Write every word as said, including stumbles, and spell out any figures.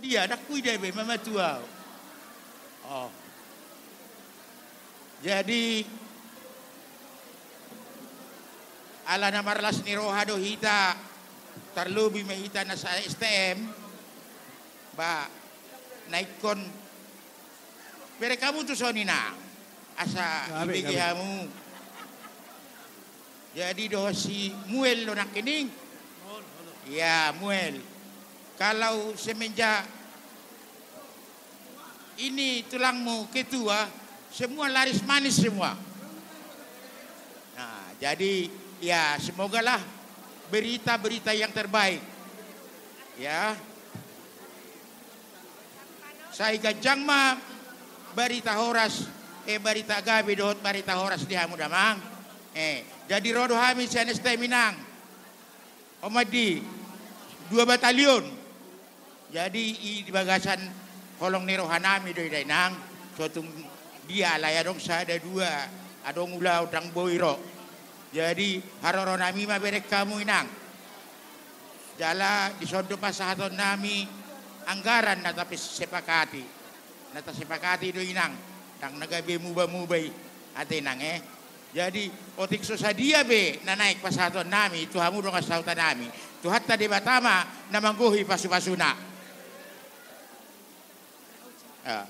Dia, ndang huida be, mamatua. Oh. Jadi, ala na marlas ni roha do hita, tarlobi ma hita na sa-S T M, ba, na ingkon, bereng hamu tu son, Inang, asa ibege hamu. Jadi dohot si Muel do nangkining. Ya, Muel. Kalau semenjak ini tulangmu ketua, semua laris manis semua. Nah, jadi ya semogalah berita-berita yang terbaik. Ya. Sai ganjang ma barita horas, eh, barita gabe dohot barita horas di hamu damang. Eh, jadi ro do hami sian S T M, Inang. Oma di dua batalion. Jadi i di bagasan holong ni rohanami do i da, Inang. Sotung dia alai adong sada dua, adong ulaon ndang boi ro. Jadi haroronami ma bereng hamu, Inang. Jala dison do pasahatonnami anggaran na tasepakati. Na tasepakati do, Inang. Ndang na gabe muba-muba i. Ate, Inang, eh. Jadi otik so sadia be na naeng pasahatonnami, tu hamu dongan sahutanami. Tuhanta Debata ma na manggohi pasu-pasuna. Ah.